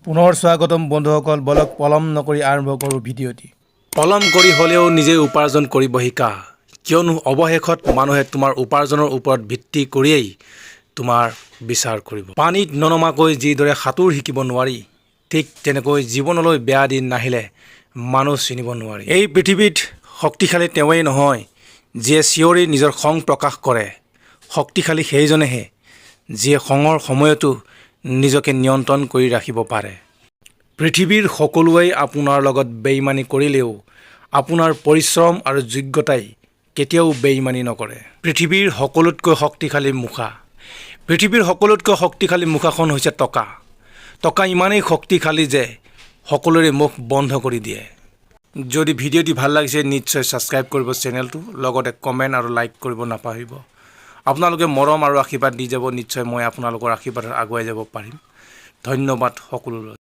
পুনৰ স্বাগতম বন্ধুসকল। বলক, পলম নকৰি আৰম্ভ কৰোঁ ভিডিঅ'টি। পলম কৰি হ'লেও নিজে উপাৰ্জন কৰিব শিকা, কিয়নো অৱশেষত মানুহে তোমাৰ উপাৰ্জনৰ ওপৰত ভিত্তি কৰিয়েই তোমাৰ বিচাৰ কৰিব। পানীত ননমাকৈ যিদৰে সাঁতোৰ শিকিব নোৱাৰি, ঠিক তেনেকৈ জীৱনলৈ বেয়া দিন নাহিলে মানুহ চিনিব নোৱাৰি। এই পৃথিৱীত শক্তিশালী তেওঁৱেই নহয়, যিয়ে চিঞৰি নিজৰ খং প্ৰকাশ কৰে। শক্তিশালী সেইজনেহে, যিয়ে খঙৰ সময়তো নিজকে নিয়ন্ত্ৰণ কৰি ৰাখিব পাৰে। পৃথিৱীৰ সকলোৱেই আপোনাৰ লগত বেইমানি কৰিলেও আপোনাৰ পৰিশ্ৰম আৰু যোগ্যতাই কেতিয়াও বেইমানি নকৰে। পৃথিৱীৰ সকলোতকৈ শক্তিশালী মুখা। পৃথিৱীৰ সকলোতকৈ শক্তিশালী মুখাখন হৈছে টকা। টকা ইমানেই শক্তিশালী যে সকলোৰে মুখ বন্ধ কৰি দিয়ে। যদি ভিডিঅ'টি ভাল লাগিছে, নিশ্চয় ছাবস্ক্ৰাইব কৰিব চেনেলটো, লগতে কমেণ্ট আৰু লাইক কৰিব নাপাহৰিব। আপোনালোকে মৰম আৰু আশীৰ্বাদ দি যাব, নিশ্চয় মই আপোনালোকৰ আশীৰ্বাদত আগুৱাই যাব পাৰিম। ধন্যবাদ সকলোলৈ।